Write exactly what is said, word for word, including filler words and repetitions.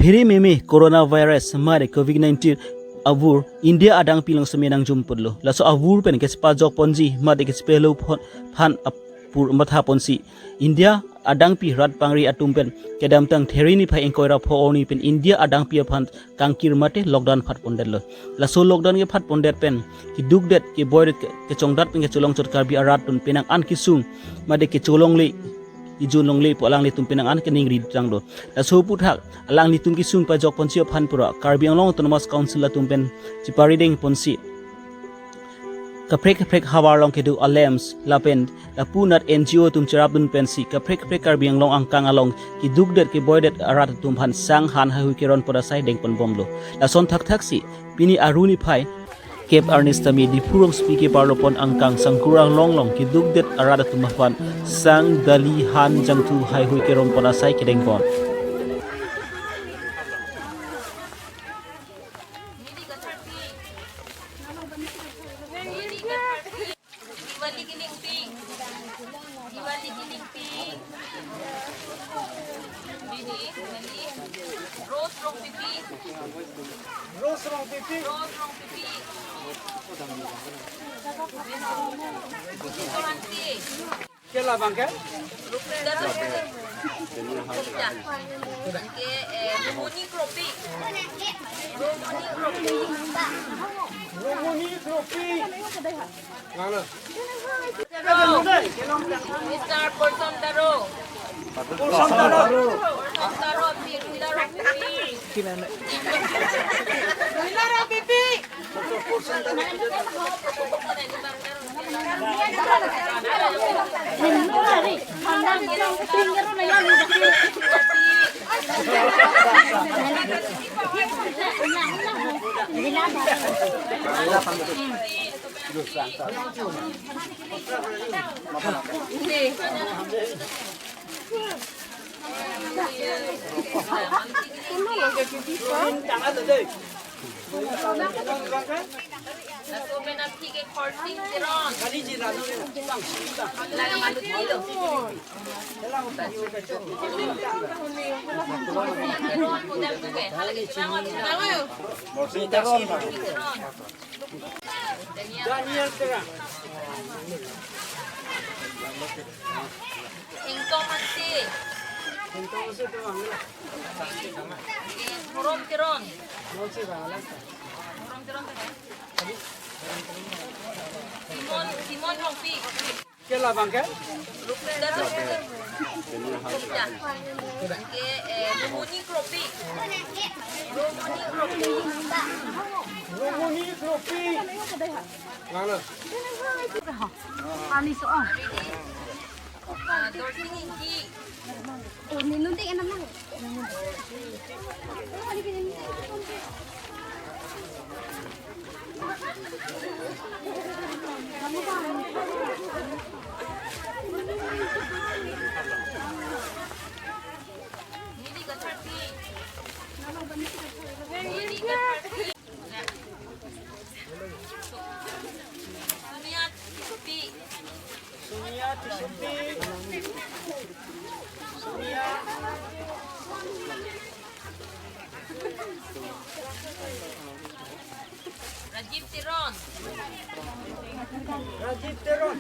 Phere meme coronavirus mate covid nineteen avur India adangpi along seme nangjum putlo. Laso avur pen kachepajok ponji mate kachepelo phon phan apor matha ponsi India adangpi rat pangri atum pen kedamtang There niphai ingkoi ra pho arni pen India adangpi aphan kangkir mate lockdown phat pondetlo. Laso lockdown kephat pondet pen kedukdet keboidet ke- kechongdat pen kecholong chot Karbi arat atum penang an kesung mate kecholongle kejun longle pu alanglitum penang an keningri tanglo. Laso aphuthak alanglitum kesung pajok ponsi aphan pura Karbi Anglong Autonomous Council atum pen cheparideng ponsi kaprek kaprek havar along kedo a-lamps lapen lapu nat N G O atum cherapdun pensi kaprek kaprek Karbi Anglong angkang along kedukdet keboidet arat atum aphan sang han haihui keron pon asai dengponbomlo. Lason thakthaksi pini Aru niphai kep arni sitame Diphu rongsopi keparlopon angkang Sangkur Anglong along kedukdet arat atum aphan sang, dali, han, jangthu haihui keron pon asai kedengpon. Diwali ke lingpi. Diwali ke lingpi. Bini, bini. Rose Rongpipi. Rose Rongpipi. Rose Rongpipi. Bini. Bini Solanki. Ke labang ke? Rupita Rupita. Ke, eh, Rumuni Kropi. Rumuni Kropi. Rumuni Kropi. Mana? Mister Polson Taro. Polson Taro. Polson Taro, Pi, Rila Rongpipi. Rila Rongpipi. Daniel Terang. Ingtong Hanse. Ingtong Hanse Terang, ya. Horom Teron. Horom Teron. Horom Teron Terang. Simon, Simon Rongpi. Ke labang ke? Rupita Rongpi. Ke, eh, Rumuni Kropi. Rumuni Kropi. Rumuni Kropi. Mana? Ani so, oh. Ah, Dorsing Ingti. Oh, ninunti ka naman. Nili Gatharpi. Nili Gatharpi. Sonia Tisupi. Sonia Tisupi. Sonia. Rajiv Teron. Rajiv Teron.